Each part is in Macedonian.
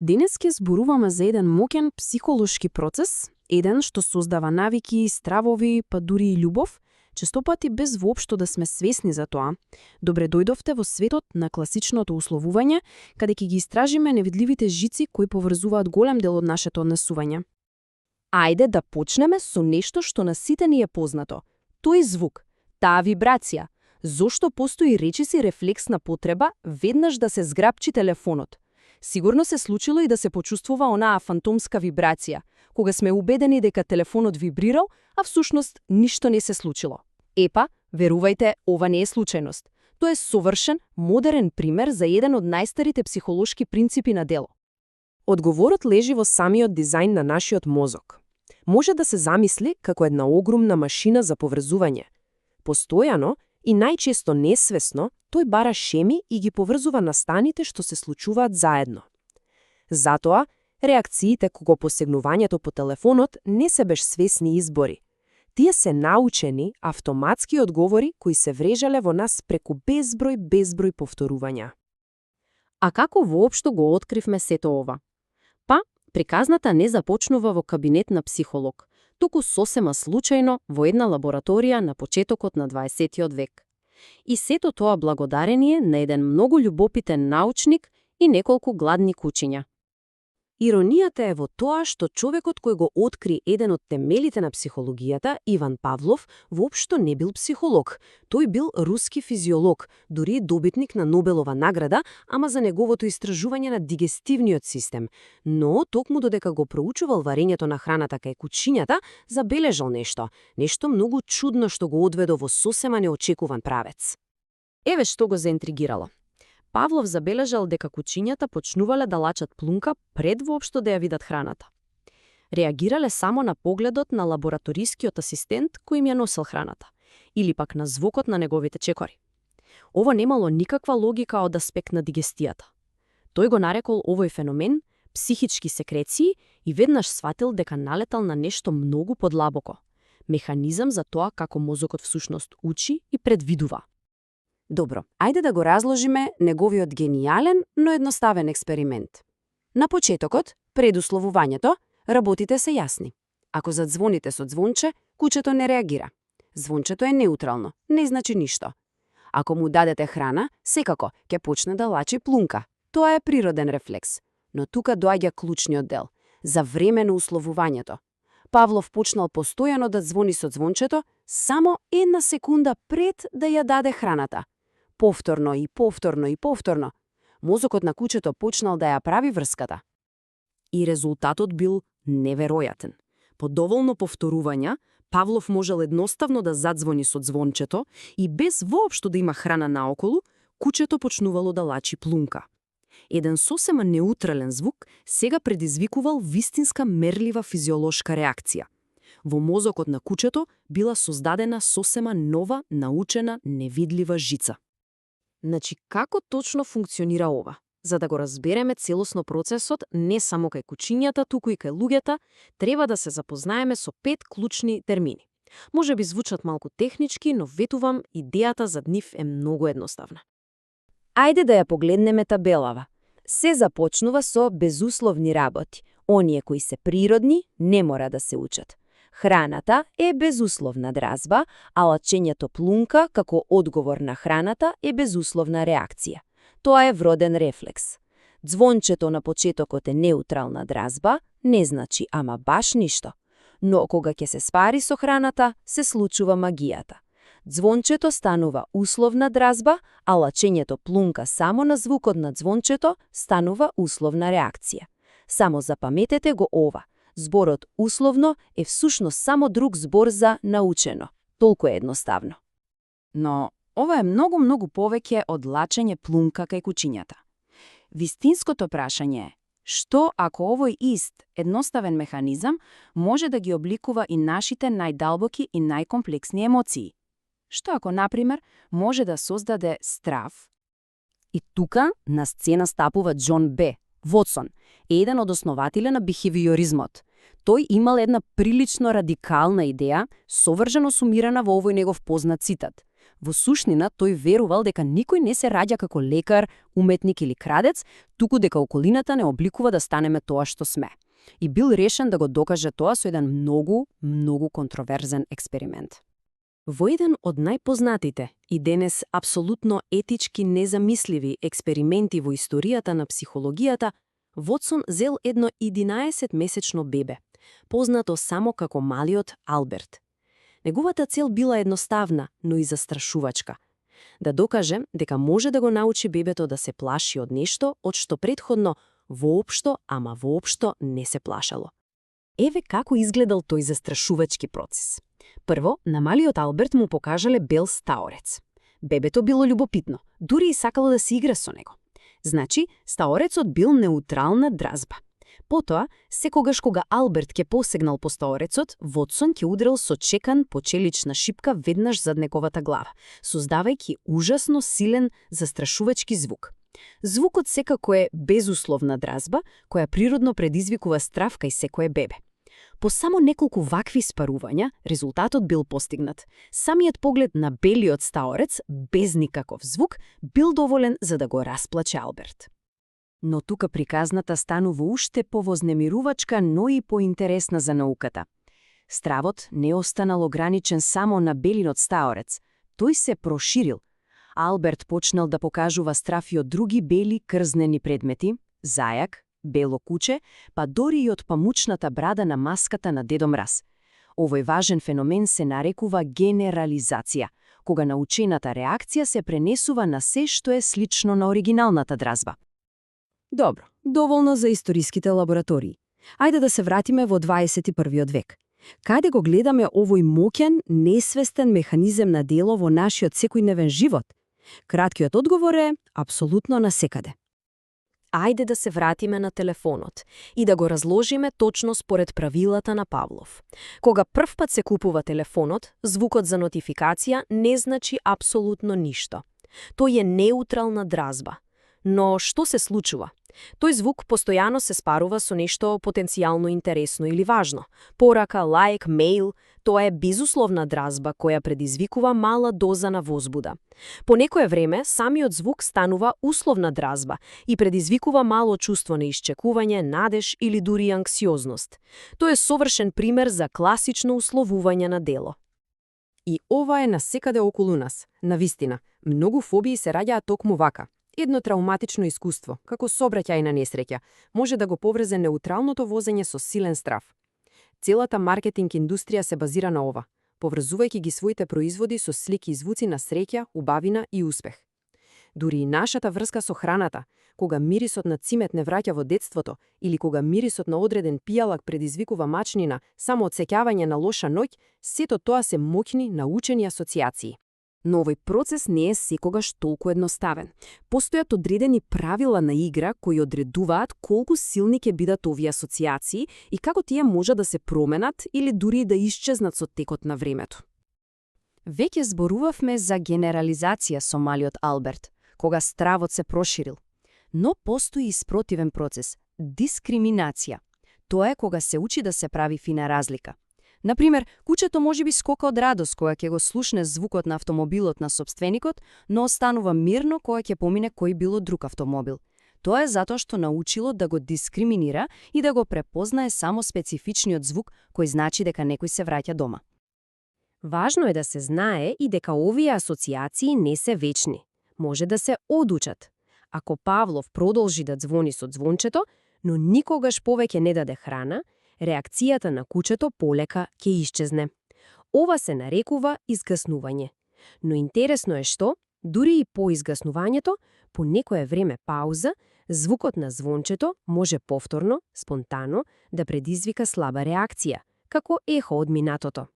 Денес ќе зборуваме за еден моќен психолошки процес, еден што создава навики, стравови, па дури и љубов, честопати без воопшто да сме свесни за тоа. Добре дојдовте во светот на класичното условување, каде ќе ги истражиме невидливите жици кои поврзуваат голем дел од нашето однесување. Ајде да почнеме со нешто што на сите ни е познато. Тој звук, таа вибрација. Зошто постои речиси рефлексна потреба веднаш да се зграпчи телефонот? Сигурно се случило и да се почувствува онаа фантомска вибрација, кога сме убедени дека телефонот вибрирал, а всушност ништо не се случило. Епа, верувајте, ова не е случајност. Тоа е совршен, модерен пример за еден од најстарите психолошки принципи на дело. Одговорот лежи во самиот дизајн на нашиот мозок. Може да се замисли како една огромна машина за поврзување. Постојано и најчесто несвесно, тој бара шеми и ги поврзува настаните што се случуваат заедно. Затоа, реакциите кога посегнувањето по телефонот не се беш свесни избори. Тие се научени, автоматски одговори кои се врежале во нас преку безброј повторувања. А како воопшто го откривме сето ова? Па, приказната не започнува во кабинет на психолог, туку сосема случајно во една лабораторија на почетокот на 20 век. И сето тоа благодарение на еден многу љубопитен научник и неколку гладни кучиња. Иронијата е во тоа што човекот кој го откри еден од темелите на психологијата, Иван Павлов, воопшто не бил психолог. Тој бил руски физиолог, дури и добитник на Нобелова награда, ама за неговото истражување на дигестивниот систем. Но, токму додека го проучувал варењето на храната кај кучињата, забележал нешто многу чудно што го одведо во сосема неочекуван правец. Еве што го заинтригирало. Павлов забележал дека кучињата почнувале да лачат плунка пред воопшто да ја видат храната. Реагирале само на погледот на лабораторискиот асистент кој им ја носел храната, или пак на звукот на неговите чекори. Ово немало никаква логика од аспект на дигестијата. Тој го нарекол овој феномен психички секреции и веднаш сватил дека налетал на нешто многу подлабоко. Механизам за тоа како мозокот всушност учи и предвидува. Добро, ајде да го разложиме неговиот гениален, но едноставен експеримент. На почетокот, пред условувањето, работите се јасни. Ако задзвоните со звонче, кучето не реагира. Звончето е неутрално, не значи ништо. Ако му дадете храна, секако ќе почне да лачи плунка. Тоа е природен рефлекс. Но тука доаѓа клучниот дел, за време на условувањето. Павлов почнал постојано да звони со звончето, само една секунда пред да ја даде храната. Повторно и повторно. Мозокот на кучето почнал да ја прави врската. И резултатот бил неверојатен. По доволно повторувања, Павлов можел едноставно да задзвони со звончето и без воопшто да има храна наоколу, кучето почнувало да лачи плунка. Еден сосема неутрален звук сега предизвикувал вистинска мерлива физиолошка реакција. Во мозокот на кучето била создадена сосема нова, научена, невидлива жица. Значи, како точно функционира ова? За да го разбереме целосно процесот, не само кај кучињата, туку и кај луѓето, треба да се запознаеме со 5 клучни термини. Може би звучат малку технички, но ветувам, идејата за нив е многу едноставна. Ајде да ја погледнеме табелава. Се започнува со безусловни работи. Оние кои се природни, не мора да се учат. Храната е безусловна дразба, а лачењето плунка како одговор на храната е безусловна реакција. Тоа е вроден рефлекс. Звончето на почетокот е неутрална дразба, не значи ама баш ништо. Но кога ќе се спари со храната, се случува магијата. Звончето станува условна дразба, а лачењето плунка само на звукот на звончето станува условна реакција. Само запаметете го ова. Зборот условно е всушност само друг збор за научено. Толку е едноставно. Но ова е многу повеќе од лачење плунка кај кучињата. Вистинското прашање е, што ако овој ист, едноставен механизам може да ги обликува и нашите најдалбоки и најкомплексни емоции? Што ако, например, може да создаде страв? И тука на сцена стапува Џон Б. Вотсон, еден од основателите на бихевиоризмот. Тој имал една прилично радикална идеја, совршено сумирана во овој негов познат цитат. Во суштина, тој верувал дека никој не се раѓа како лекар, уметник или крадец, туку дека околината не обликува да станеме тоа што сме. И бил решен да го докаже тоа со еден многу контроверзен експеримент. Во еден од најпознатите и денес апсолутно етички незамисливи експерименти во историјата на психологијата, Вотсон зел едно 11-месечно бебе, познато само како малиот Алберт. Неговата цел била едноставна, но и застрашувачка. Да докаже дека може да го научи бебето да се плаши од нешто, од што претходно воопшто не се плашало. Еве како изгледал тој застрашувачки процес. Прво, на малиот Алберт му покажале бел стаорец. Бебето било љубопитно, дури и сакало да се игра со него. Значи, стаорецот бил неутрална дразба. Потоа, секогаш кога Алберт ке посегнал по стаорецот, Вотсон ќе удрил со чекан по челична шипка веднаш зад неговата глава, создавајќи ужасно силен застрашувачки звук. Звукот секако е безусловна дразба, која природно предизвикува страв кај секое бебе. По само неколку вакви спарувања, резултатот бил постигнат. Самиот поглед на белиот стаорец, без никаков звук, бил доволен за да го расплаче Алберт. Но тука приказната станува уште повознемирувачка, но и поинтересна за науката. Стравот не останал ограничен само на белиот стаорец. Тој се проширил. Алберт почнал да покажува страв и од други бели крзнени предмети, зајак, бело куче, па дори и од памучната брада на маската на Дедо Мраз. Овој важен феномен се нарекува генерализација, кога научената реакција се пренесува на се што е слично на оригиналната дразба. Добро, доволно за историските лаборатории. Ајде да се вратиме во 21. век. Каде го гледаме овој моќен, несвестен механизам на дело во нашиот секојдневен живот? Краткиот одговор е апсолутно насекаде. Ајде да се вратиме на телефонот и да го разложиме точно според правилата на Павлов. Кога првпат се купува телефонот, звукот за нотификација не значи апсолутно ништо. Тој е неутрална дразба. Но што се случува? Тој звук постојано се спарува со нешто потенцијално интересно или важно. Порака, лајк, мејл, тоа е безусловна дразба која предизвикува мала доза на возбуда. По некое време, самиот звук станува условна дразба и предизвикува мало чувство на исчекување, надеж или дури анксиозност. Тоа е совршен пример за класично условување на дело. И ова е насекаде околу нас. Навистина, многу фобии се раѓаат токму вака. Едно трауматично искуство, како сообраќајна несреќа, може да го поврезе неутралното возење со силен страв. Целата маркетинг индустрија се базира на ова, поврзувајќи ги своите производи со слики и звуци на среќа, убавина и успех. Дури и нашата врска со храната, кога мирисот на цимет не враќа во детството или кога мирисот на одреден пијалак предизвикува мачнина само од сеќавање на лоша ноќ, сето тоа се моќни научени асоцијации. Но овој процес не е секогаш толку едноставен. Постојат одредени правила на игра кои одредуваат колку силни ќе бидат овие асоцијации и како тие може да се променат или дури да исчезнат со текот на времето. Веќе зборувавме за генерализација со малиот Алберт, кога стравот се проширил. Но постои и спротивен процес – дискриминација. Тоа е кога се учи да се прави фина разлика. Например, кучето може би скока од радост кога ќе го слушне звукот на автомобилот на собственикот, но останува мирно кога ќе помине кој било друг автомобил. Тоа е затоа што научило да го дискриминира и да го препознае само специфичниот звук кој значи дека некој се враќа дома. Важно е да се знае и дека овие асоцијации не се вечни. Може да се одучат. Ако Павлов продолжи да звони со звончето, но никогаш повеќе не даде храна, реакцијата на кучето полека ќе исчезне. Ова се нарекува изгаснување. Но интересно е што, дури и по изгаснувањето, по некое време пауза, звукот на звончето може повторно, спонтано, да предизвика слаба реакција, како ехо од минатото.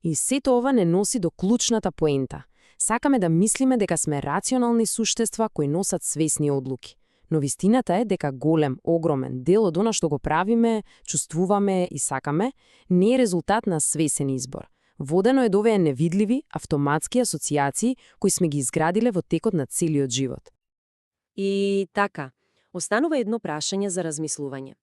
И сето ова не носи до клучната поента. Сакаме да мислиме дека сме рационални суштества кои носат свесни одлуки. Но вистината е дека голем, огромен дел од она што го правиме, чувствуваме и сакаме, не е резултат на свесен избор. Водено е до овие невидливи, автоматски асоцијации кои сме ги изградиле во текот на целиот живот. И така, останува едно прашање за размислување.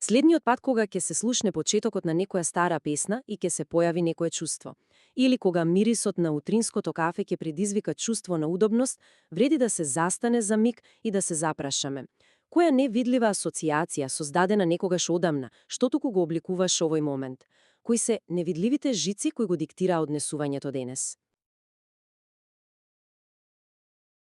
Следниот пат кога ќе се слушне почетокот на некоја стара песна и ќе се појави некое чувство, или кога мирисот на утринското кафе ќе предизвика чувство на удобност, вреди да се застане за миг и да се запрашаме. Која невидлива асоциација, создадена некогаш одамна, што туку го обликуваш овој момент? Кои се невидливите жици кои го диктира однесувањето денес?